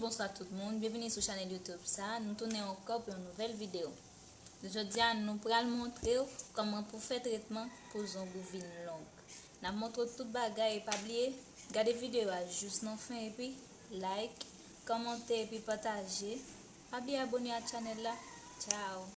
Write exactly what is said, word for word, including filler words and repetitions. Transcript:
Bonswa tout moun, byenvini sou chanèl YouTube sa. Nou tounen ankò pou yon nouvèl videyo. Jodi a, nou pral montre w kòman pou fè tretman pou zong ou vin long. N ap montre w tout bagay e pa bliye, gade videyo a jis nan fen epi like, kòmante epi pataje. Pa bliye abòne ak chanèl la. Tchao!